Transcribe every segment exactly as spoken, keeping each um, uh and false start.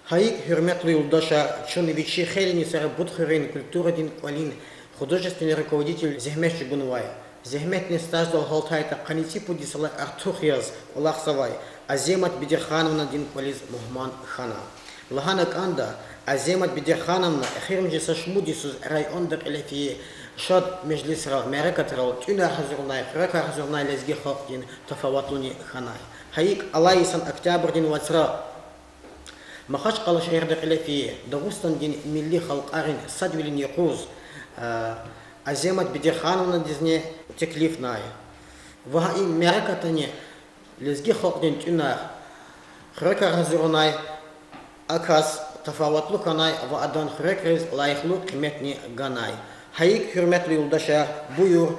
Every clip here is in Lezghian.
Гьа икӀ, гьуьрметлу юлдашар, чун вичи хейлин йисара Бутхуьруьн культурадин кӀвалин художественный руководитель зегьмет чӀугунвай, зегьметдин стаждал гьалтайтӀа къанни цӀипуд йисалай артух яз кӀвалахзавай Аземат Бедерхановнадин кӀвализ мугьман хьана. Лагьана кӀанда, Аземат Бедерхановна эхиримжи са шумуд йисуз районда кьиле фейи шад межлисрал, мярекатрал тӀуьнар гьазурунай, хуьрекар гьазурунай лезги халкьдин тафаватлуни хьанай. Гьа икӀ, алай йисан октябрдин вацра Махачкъала шегьерда кьиле фейи Дагъустандин милли халкьарин садвилин юкъуз, а, Аземат Бедерхановнадизни теклифнай. Ва гьа и мярекатани лезги халкьдин тӀуьнар, хуьрекар гьазурунай, а кас тафаватлу хьанай ва адан хуьрекриз лайихлу къиметни ганай. Гьа икӀ, гьуьрметлу юлдашар, буюр,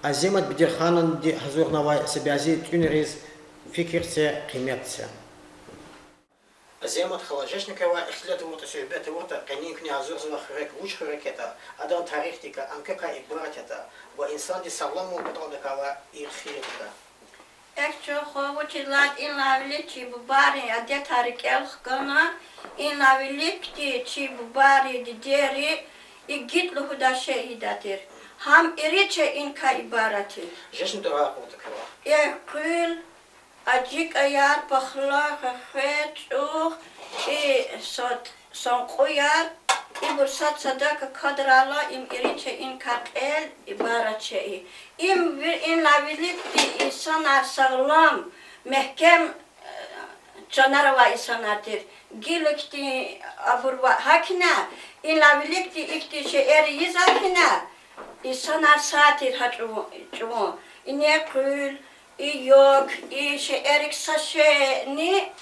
Аземат Бедерхановнади гьазурнавай са бязи тӀуьнриз фикир це, къимет це. Аземат хала, жеч квевай, ихтилат авуртӀа, суьгьбет авуртӀа, къенин куьне гьазурзавай хуьрек вуч хуьрек ятӀа, адан тарихдикай, ам квекай ибарат ятӀа ва инсандиз сагъламвал паталди квай и хийирдикай. Эхь, чухва, вучиз лагьайтӀа инлай вилик чи бубайрин адетар рикӀел хкана, инлай виликди чи бубайри, дидейри игит лугьудай шей ийидай тир. Гьам ирид шейиникай ибарат тир. Жеч дуьа авуртӀа квевай. Эхь, къуьл, ажикӀаяр, пахла, хвехвер, чӀух, и са санкьуяр, ибур сад-садак акадрайла, им ирид шейиникай кьел ибарат шей. Им ви-, инлай виликди инсанар сагълам, мягькем, э, чанар авай инсанар тир. Гила ихьтин абур ва гьакӀ хьана, инлай виликди ихьтин шейэр ийизвай хьана, инсанар сагъ тир гьа чӀу-, чӀавун. Ине къуьл, и ёк, и шейэрик са шейни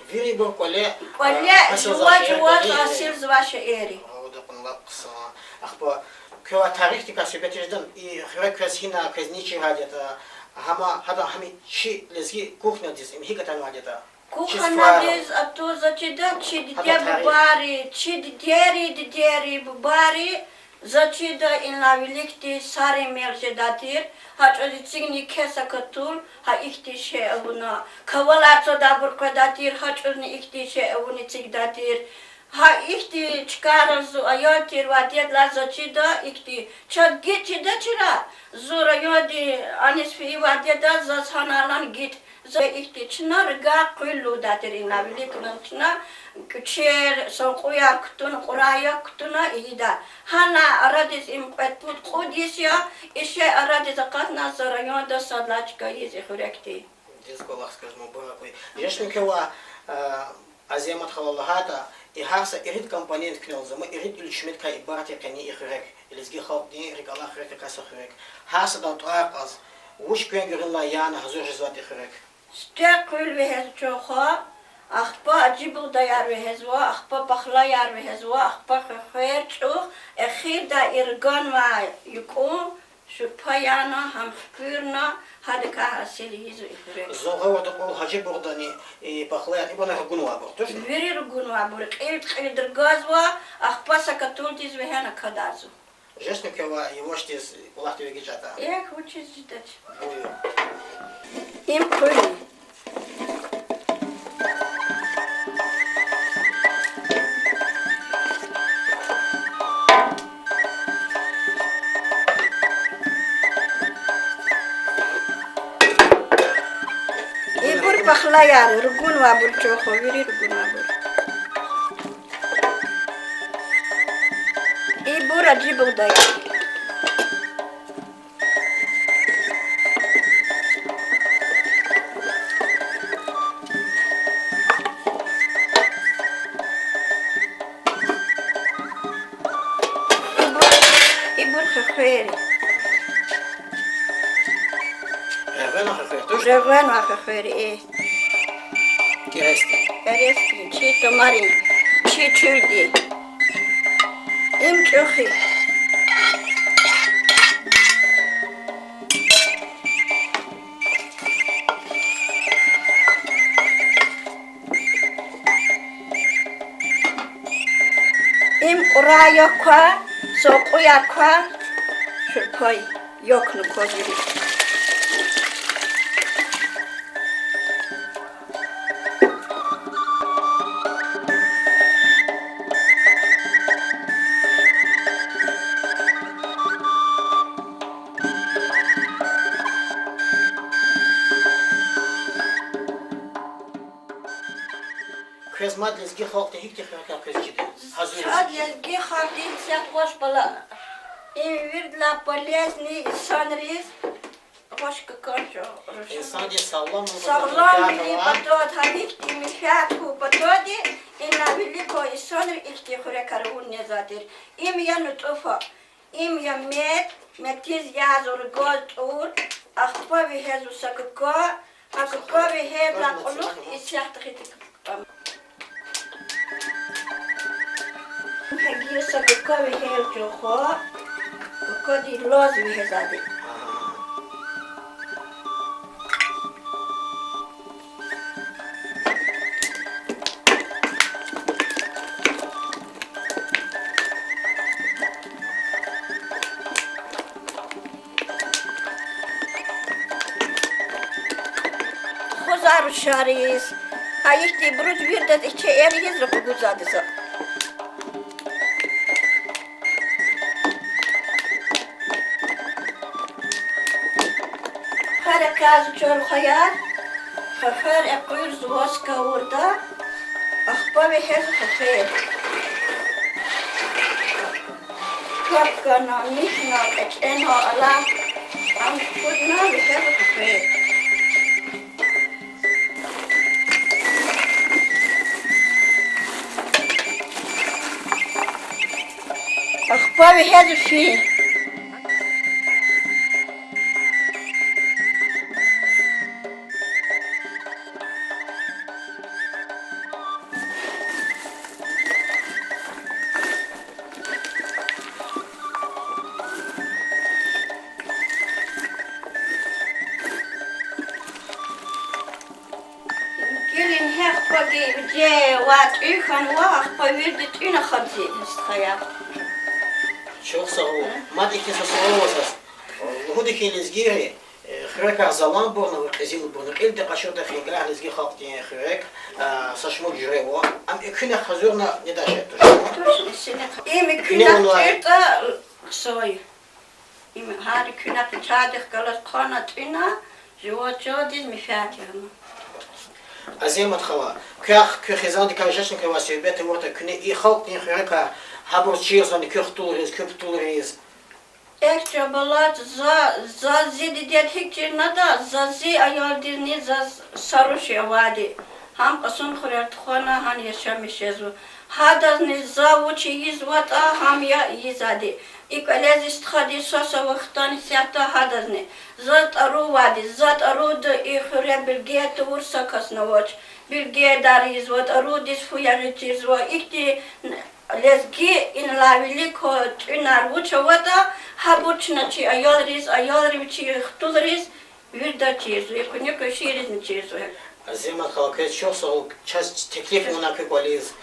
вирибур кӀвале, кӀвале, а, жува-жуваз гьасилзавай шейэр я. Гьавиляй кьван лап хъсан. Ахпа квевай тарихдикай суьгьбет жеда, и хуьрек квез гьина, квез ничи гьад ятӀа, гьама, гьадан гьам чи лезги кухнядиз им гьикӀ атанвайди ятӀа? Кухнядиз атун, заз чида, чи диде-бубайри, чи дидейри, дидейри, бубайри, заз чида, инлай виликди сарин мел жедай тир, гьа чӀавуз эцигна еке са катул, гьа ихьтин шей авуна. Кавалар цадайбур къведай тир, гьа чӀавузни ихьтин шей авуна эцигдай тир. Гьа ихьтин чкайрал зун аял тирвал дидедалай заз чида ихьтин. Чаз гьикӀ чидачира, зун райондин аниз фейивал дидедаз заз гьанай алан гьикӀ. За ихьтин чна рагар къуьл лугьудай тир, инлай виликни чна кӀвачер, санкьуяр кутуна, кьурай як кутуна ийидай. Гьана арадиз им кьвед-пуд, кьуд йис я, и шей арадиз акъатна за районда сад лагьай чка ийиз и хуьрекди. Диз кӀвалахиз квез мубарак хьуй. Жеч квевай, э, Аземат хала, лагьайтӀа, и гьар са ирид компонент куьне алаз, ма ирид уьлчмедикай ибарат я къенин и хуьрек, и лезги халкьдин рикӀ алай хуьрекрикай са хуьрек. Гьар садан тӀвар кьаз, вуч квен гуьгъуьнлай яна гьазур жезвайди хуьрек? Сифте къуьл вегьезва, чухва, ахпа ажи бугъдаяр вегьезва, ахпа пахлаяр вегьезва, ахпа хвехвер, чӀух, эхирдай и руганвай юкӀун шурпа яна, гьам хкуьрна, гьадакай гьасил ийизва и хуьрек. Зун гъавурда кьван ажи бугъдани, и пахлаяр, ибурни ругунвайбур туш? Вири ругунвайбур, кьилди-кьилди ргазва, ахпа са катулдиз вегьена кадарзава. Жеч квевай, явашдиз кӀвалахдив эгечӀайтӀа. Эхь, вучиз жедач. Буюр. Им къуьл. Ибур пахлаяр, ругунвайбур, чухва, вири ругунвайбур. Ибур ажи бугъдаяр. Ибур, ибур хвехвер я. Регъвенвай хвехвер туш? Регъвенвай хвехвер я, э. КӀерецдин. КӀерецдин, чи тамарин, чи чуьлдин. Им чӀух я. Им кьурай як ква, санкьуяр ква, шурпа, ёкна кваз вири. Квез мад лезги халкьдин гьихьтин хуьрекар квез чида? Гьазур. Чаз лезги халкьдин исятда ваш бала. Им виридалай полезный инсанриз, ваш какан чӀал. Инсандиз сагъламвилин патав, гьа гьихьтин менфят хьун паталди, ина вилик квай инсанри ихьтин хуьрекар авуна незвайди тир. Им я нутӀуфа, им я мет, метиз язва ругуз тӀур, ахпа вегьезва са кака, гьа кака вегьедлай кьулухъ исятда хьтин Гьа гила са кака вегьейла чухва, какадин лаз вегьезвайди. Тухузвай рушариз, гьа ихьтинбуруз виридаз ичӀи эл ийиз ракъур гузвайди за. Хъвер экъязва чун, рухваяр, хъвер экъуьрзава са кавурда, ахпа вегьезва хъвер. Капкана, михьна, кӀвачӀена, алай, ам кудна вегьезва хъвер. Ахпа вегьезва фин. Гила ингье ахпа виже ва тӀуьн хьанва, ахпа вирида тӀуьна хадзи, стхаяр. Чухсагъул. Мад ихьтин са суал ава заз. Лугьуда хьи, лезгийри, э, хуьрекар заланбурни ва кьезилбурни, кьилди къачуртӀа, хингагь лезги халкьдин хуьрек, а, са шумуд жуьре ава. Ам экуьнахъ гьазурна недай шей туш. Им экуьнахъ тӀуьртӀа, хъсан я. Им гьар экуьнахъ чайдихъ галаз хъвана, тӀуьна, жуван чандиз менфят я ам. Азимат хала, квехъ куь хизандикай жеч хьана квевай суьгьбет авуртӀа, куьне и халкьдин хуьрекар, гьабур чирзавани куь хтулриз, куь птулриз? Эхь, чан бала, за, за зи дидеди гьикӀ чирнатӀа, за зи аялдизни заз са руш авайди. Гьам Кьасумхуьрел тухвана, гьана яшамиш жезва. Гьадазни за вуч ийизватӀа, гьам я ийизвайди. И кӀвале зи стхади свас авай хтана исятда гьадазни. Заз тӀарувайди, за тӀарувда и хуьре, билге тавур са касни авач. Билгедар ийизва, тӀарувдиз фу ягъиз чирзава. Ихьтин лезги, инлай вилик квай тӀуьнар вуч аватӀа, гьабур чна чи аялриз, аялри вичи хтулриз виридаз чирзава, и куьне квеширизни чирзава. Азимат хала, квез чухсагъул, чаз теклиф авунай куь кӀвализ.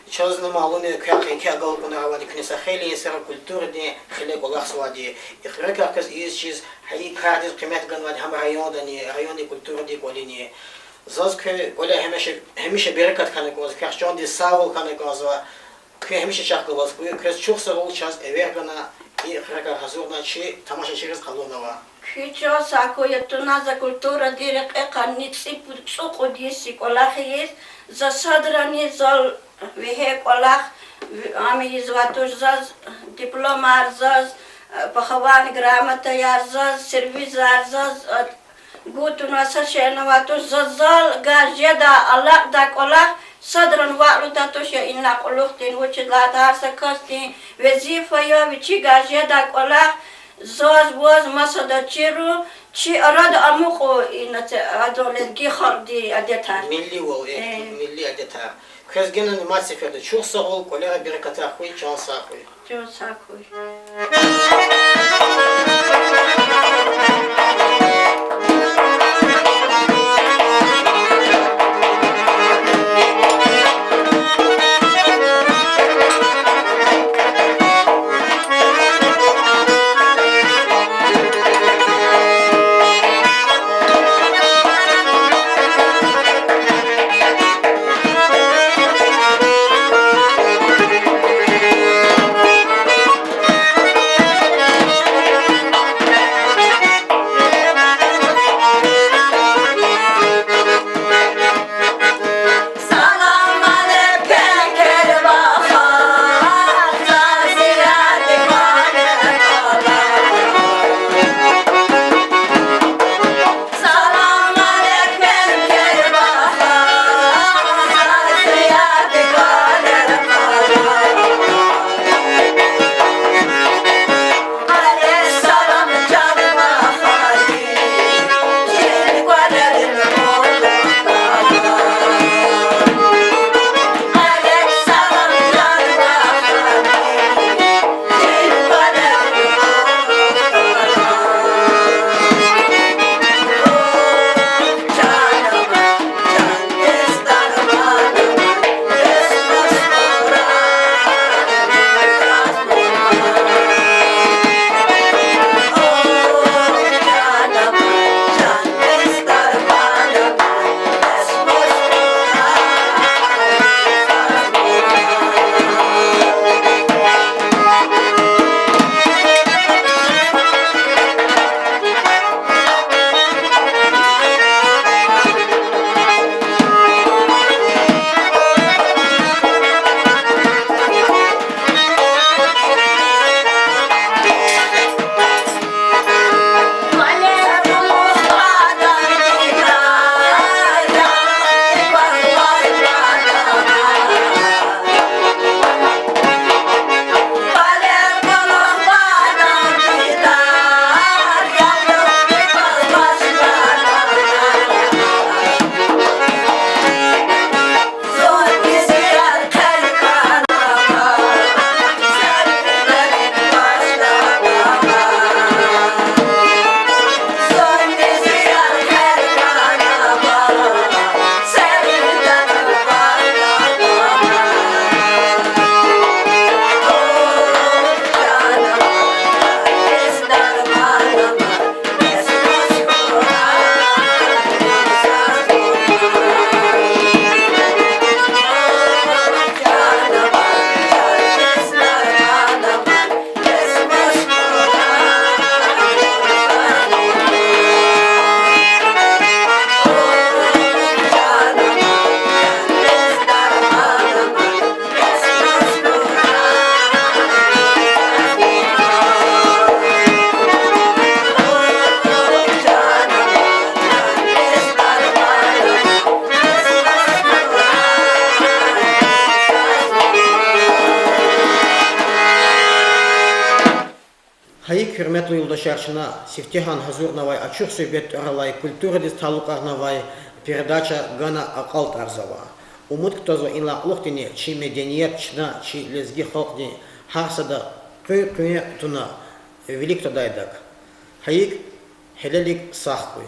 Чазни малум я, квехъ еке агалкьунар авайди, куьне са хейлин йисара культурадин хиле кӀвалахзавайди. И хуьрекар квез ийиз чиз, гьа и кардиз къимет ганвайди гьам райондани, райондин культурадин кӀвалини. Заз куь кӀвале гьамиша, гьамиша берекат хьана кӀанзава, квехъ чандин сагъвал хьана кӀанзава. Куьн гьамиша чахъ галаз хьуй, квез чухсагъул чаз эвер гана, и хуьрекар гьазурна чи тамашачийриз къалурнава. Куь чан сагъ хьуй, туна за культурадин рекье къанни цӀи-, цӀукьуд йис и кӀвалах ийиз, за садрани зал вегьей кӀвалах, ам ийизвай туш заз, дипломар заз, похвальный грамотаяр заз, сервизар заз, гуз туна са шейни авай туш, за зал гьа жедай алакьдай кӀвалах садрани ваъ лугьудай туш, я инлай кьулухъдин, вучиз лагьайтӀа гьар са касдин везифа я вичи гьа жедай кӀвалах заз, ваз масадаз чирун, чи арада амукьун и наце-, адан лезги халкьдин адетар. Милливал, э, милли адетар. Квез генани мад сеферда чухсагъул, кӀвалера берекатар хьуй, чан сагъ хьуй. Чан сагъ хьуй. Гьа икӀ, гьуьрметлу юлдашар, чна сифтегьан гьазурнавай Ачух суьгьбет тӀвар алай культурадиз талукьарнавай передача гана акьалтӀарзава. Умуд кутазва инлай кьулухъдини чи меденият, чна, чи лезги халкьдин гьар сада къуьн-къуьне туна вилик твадайдак. Гьа икӀ, гьелелиг сагъ хьуй.